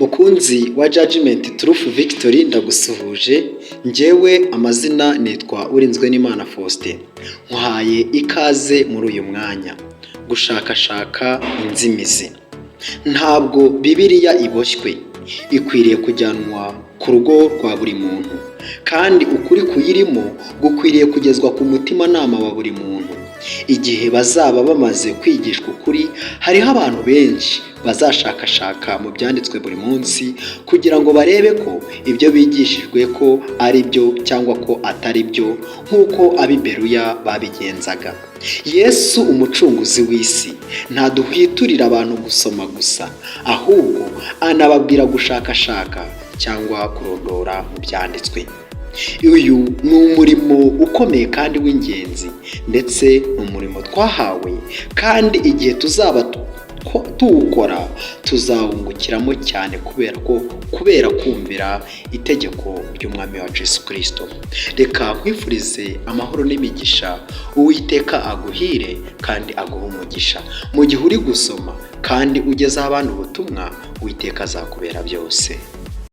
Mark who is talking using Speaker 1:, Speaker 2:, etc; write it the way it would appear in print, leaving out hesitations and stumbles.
Speaker 1: Mukunzi wa Judgment Truth Victory, ndagusuhuje. Njyewe amazina nitwa Urinzwenimana Faustin, nkuhaye ikaze muri uyu mwanya. Gushakashaka inzimizi. Ntabwo Bibiliya iboshywe, ikwiriye kujyanwa ku rugo rwa buri muntu, kandi ukuri kuyirimo gukwiriye kugezwa ku mutimanama wa buri muntu. Igihe bazaba bamaze kwigishwa ukuri, hariho abantu benshi bazashakashaka mu byanditswe buri munsi kugira ngo barebe ko ibyo bigishijwe ko ari byo cyangwa ko atari byo, nk'uko ab'i Beruya babigenzaga. Yesu, umucunguzi w'isi, ntaduhwiturira abantu gusoma gusa, ahubwo anababwira gushakashaka cyangwa kurondora mu byanditswe. Uyu ni umurimo ukomeye kandi w'ingenzi, ndetse ni umurimo twahawe, kandi igihe tuzaba tuwukora tuzawungukiramo cyane kubera kumvira itegeko ry'Umwami wacu Yesu Kirisito. Reka nkwifurize amahoro n'imigisha. Uwiteka aguhire kandi aguhe umugisha mu gihe uri gusoma kandi ugezaho abandi ubutumwa. Uwiteka azakubera byose.